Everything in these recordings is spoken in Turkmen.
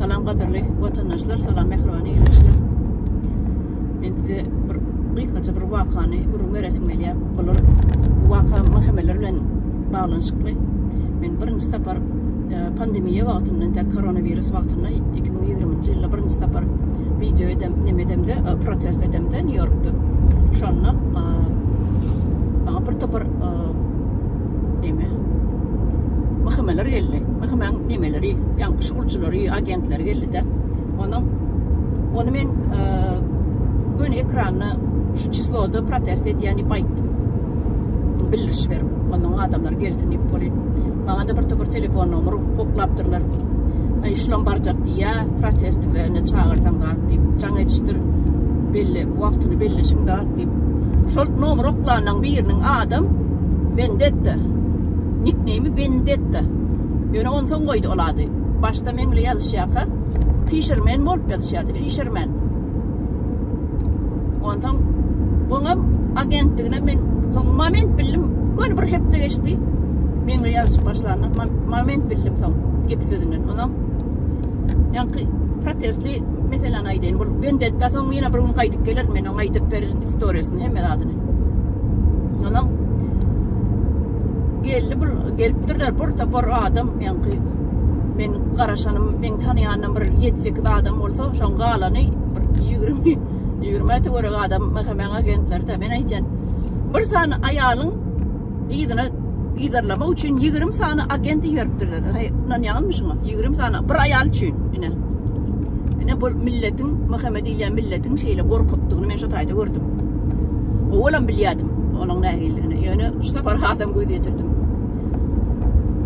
Salam gadyrly watandaşlar, salam mähriban ildeşler. Men size bir gysgaça bir wakany gürrüň beresim gelýär. Bular bu waka MHM-ler bilen baglanyşykly. Men birinji sapar e, pandemiýa wagtynda, tä koronawirus wagtynda 2020-nji ýylda birinji sapar wideo edem, neme edemde, e, protest edemde Nýu-Ýorkda. Şonda e, maňa bir topar neme MHM-ler geldi. MHM-iň nemeleri, ýaňky şugulçylary, agentleri geldi-de. Onuň ony men e, göni ekranda şu çisloda protest edýän diýip aýtdym. Bildiriş berip, ondan adamlar gelsin diýip bolýan. Maňa da bir topar telefon nomer oklapdyrlar. Aý şulam barjak diýýä, protestiň üzerine çagyrsaň zat diýip, jaň edişdir. Belli wagtyny belleşiň zat diýip. Şol nomer oklanyň biriniň adam Vendetta. Nickname'i Vendetta. Ýöne onsoň goýdy ol ady. Başda meň bilen ýazyşýarka Fisherman bolup ýazyşýardy, Fisherman. Onsoň buňam agentligine men soň moment bildim. Göni bir hepde geçdi. Meň bilen ýazyşyp başlanda moment bildim soň gep sözünden. Onam ýaňky protestli meseläni aýdaýyn. Bu Vendetta soň ýene bir gün gaýdyp geler, men oňa aýdyp bererin istoriýasyny, hemme zadyny. Onam geldi bu gelipdirler bir topar adam ýaňky men garaşanym meň tanaýanym bir 7-8 adam bolsa şoň galany bir 20 20 töweregi adam MHM-niň agentleri-de men aýdýan bir sany aýalyň yzyna yzarlamak üçin 20 sany agent iberipdirler. Haý, ynanýaňyzmy şuňa? 20 sany bir aýal üçin ine. Ine bu milletiň MHM diýilýän milletiň şeýle gorkakdygyny men şo taýda gördüm. Owalam bilýärdim onuň nähilidigini. Ýöne şu sapar hasam göz ýetirdim.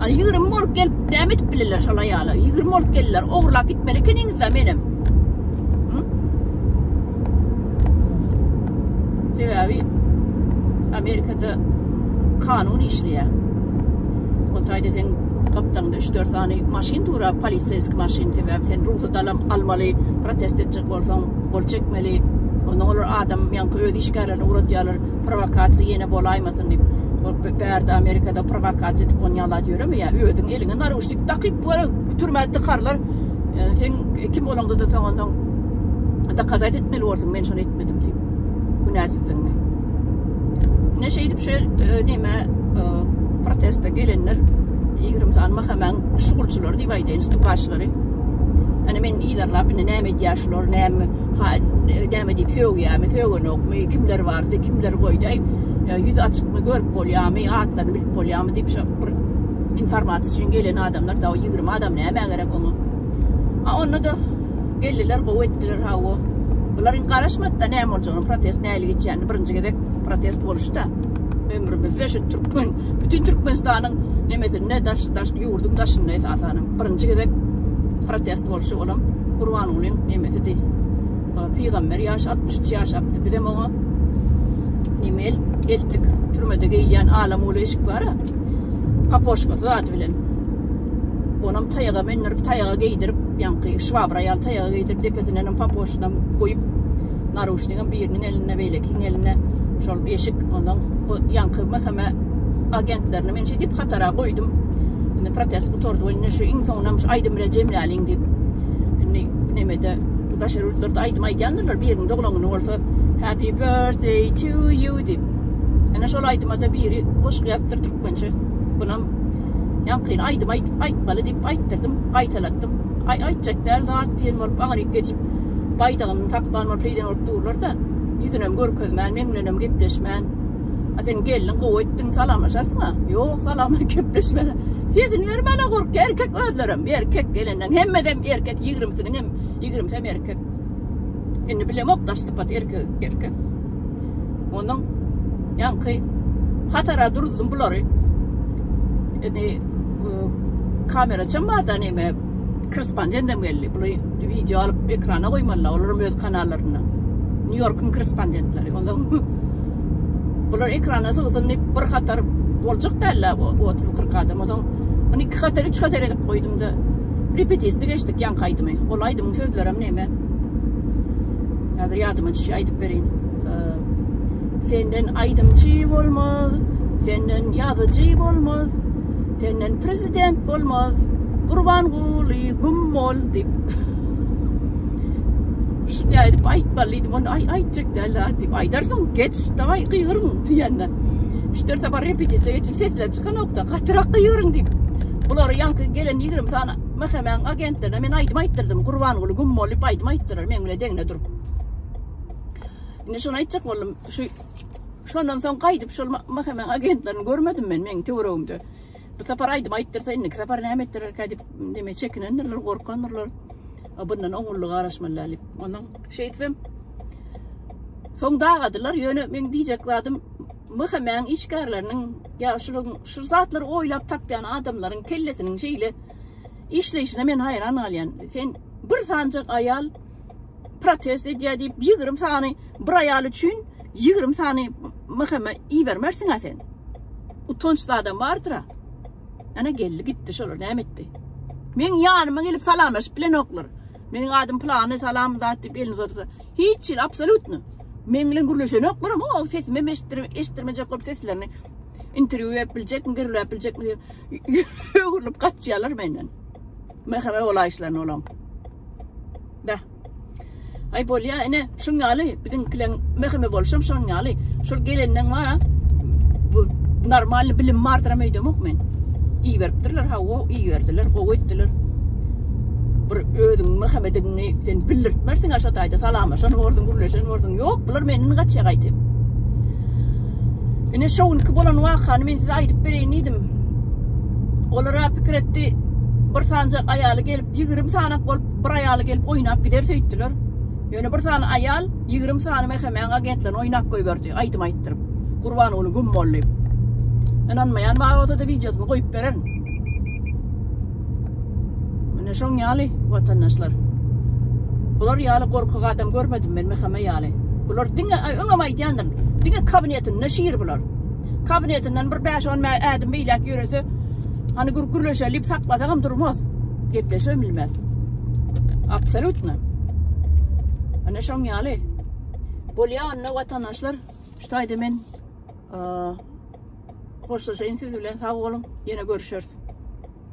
Ani 20 bolup gelip näme edip bilirler şol aýala? 20 bolup geldiler. Ogurlap gitmeli ekeniňiz-de menem. Hı? Sebäbi Amerikada kanun işleýär. O taýda sen gapdaňda 3-4 sany maşyn dura, poliseýski maşyn sebäbi sen rugsat alam almaly, protest etjek bolsaň gol çekmeli. Ondan olar adam ýaňky öz işgärlerini ugradýarlar, prowokasiýa ýene bolaýmasyn diýip. Bärde Amerikada prowokasiýa edip onýalat ýöremeýär. Özüň eliňe naruşnik dakyp bir türmä dykarlar. Sen kim bolaňda-da soň onsoň dokazat etmeli borsuň, men şony etmedim diýip. Günäsizdigiňi. Ine şeýdip şu e, neme e, proteste gelenler 20 sany MHM-iň şugulçylary diýip aýdaýyn, stukaçlary. Hani men yzarlap indi näme edýär şular, näme ha, näme diýip sögýärmi, sögenokmy, kimler bardy, kimler goýdy, aý, e, ýüz açykmy görüp bolýarmy, atlaryny bilip bolýarmy diýip şo bir informasiýa üçin gelen adamlar da 20 adam nämä gerek oňa. A onda da geldiler, gowy etdiler hawa. Bular indi garaşmady-da näme boljagyny, protest nähili geçýänini birinji gezek protest boluşy-da. Ömrümizde şu türkmen, bütün Türkmenistanyň nemesinde daş, daş, ýurduň daşynda esasanam birinji gezek protest bolşy olam Gurbangulyň nemesidi. Pygamber ýaş 63 ýaşapdy. Bizem oňa neme eltdik. Türmede geýilýän alam uly eşik bar-a. Papoşkasy zady bilen. Onam taýaga mendirip, taýaga geýdirip, ýaňky şwabra ýaly taýaga geýdirip, depesindenem papoşynam goýup, naruşnigem biriniň elinde, beýlekiň elinde şol eşik, ondan bu ýaňky MHM agentlerini men şeýdip hatara goýdum. Indi protest gutardy, indi şu iň soňunam şu aýdym bilen jemläliň diýip. Indi nemede daşary ýurtlarda aýdym aýdýandyrlar, biriniň doglan güni bolsa Happy birthday to you diýip. Ene şol aýdyma-da biri goşgy ýazypdyr türkmençe. Bunam Ýaňkyny aýdym aýdyp aýtmaly diýip aýtdyrdym, gaýtalatdym. Aý aýtjak däl zat diýen bolup aňryk geçip baýdagyny saklan bolup heýden bolup durlar-da. Ýüzünem görkezmän, meň bilenem gepleşmän. A sen geldiň gowy etdiň salamlaşarsyň-a. Ýok salam gepleşmän. Sesini bermän-ä gorkýar erkek özlerem. Erkek gelenden hemmesem erkek ýigrimisiniňem ýigrimisem erkek. Indi bilemok daş sypat erkek erkek. Onuň ýaňky hatara durzdum bulary. Indi e, kameraçam barda neme korrespondent hem geldi. Buly video alyp ekrana goýmalylar. Olaryň öz kanallarynda. Nýu Ýorkuň korrespondentleri. Ondan bular ekrana sygsyn diýip bir hatar boljak däl-de 30-40 adam. Ondan ony iki hatar, üç hatar edip goýdum-da. Repetisiýa geçdik ýaňky aýdymy. Ol aýdymyň sözlerem neme? Häzir ýadyma düşýär aýdyp bereýin. Senden aýdymçy bolmaz, senden ýazyjy bolmaz, senden prezident bolmaz. Gurbanguly güm bol diýip. Şuny aýdyp aýtmaly diýdim. Ony aý aýtjak däl zat diýip aýdarsyň. Geç, dawaý gygyryň diýende. Üç-dört sapar repetisiýa geçip sesler çykanokda gatyrak gygyryň diýip. Bulary ýaňky gelen 20 sany MHM-iň agentlerine men aýdym aýtdyrdym. Gurbanguly güm bol diýip aýdym aýtdyrar meň bilen deňine durup. Indi şony aýtjak boldum. Şu şondan soň gaýdyp şol MHM-iň agentlerini görmedim men meň töweregimde. Bu sapar aýdym aýtdyrsa, indiki sapar näme etdirerkä diýip, neme çekinendirler, gorkandyrlar. Bundan oňullyga garaşmaly däl diýip. Ondan şeýdibem soň dagadylar. Ýöne meň diýjek zadym MHM-iň işgärleriniň ýa şularyň şu zatlary oýlap tapýan adamlaryň kellesiniň şeýle işleýşine men haýran galýan. Sen bir sanjak aýal protest edýär diýip 20 sany bir aýal üçin 20 sany MHM ibermersiň-ä sen. Utanç zadam bardyr-a. Ana geldi gitdi şolar näme etdi? Meň ýanyma gelip salamlaşyp bilenoklar. Meniň adym plany salam zat diýip elini uzadyp. Hiç hili absolýutno. Meň bilen gürleşenoklar hem o sesimi hem eşitdirmejek bolup seslerini interwýu berip biljekmi, gürläp biljekmi diýip öwrülip gaçýarlar menden. MHM bolaýyşlaryny olaň. Bäh. Aý bolýa ine şuň ýaly biziňkileň meheme bolşam şoň ýaly. Şol gelenden bara bu normal bilim bardyram öýdemok men. Iberipdirler hawa iberdiler gowy etdiler. Bir özüň mehemedigiňi sen bildirtmersiň aşa taýda salamlaşan borsuň gürleşen borsuň ýok bular menden gaçýa gaýtym. Ine şo günki bolan wakany men size aýdyp bereýin diýdim. Olara pikir etdi bir sanjak aýaly gelip 20 sanak bolup bir aýaly gelip oýnap gider söýtdüler. Ýöne bir sany aýal 20 sany MHM-iň agentlerini oýnap goýberdi, aýdym aýtdyryp. Gurbanguly güm boldy. Ynanmaýan bar bolsa-da wideosyny goýup bererin. Mine şoň ýaly watandaşlar. Bular ýaly gorkak adam görmedim men MHM ýaly. Bular diňe öňem aýdýandym. Diňe kabinetinde şir bular. Kabinetinden bir 5-10 ädim beýläk ýörese, hani gür gürleşeli diýip saklasagam durmaz. Gepleşibem bilmez. Absolutno. Ana şoň ýaly. Bolýa onda watandaşlar. Şu taýda men hoşlaşaýyn siz bilen sag boluň. Ýene görüşeris.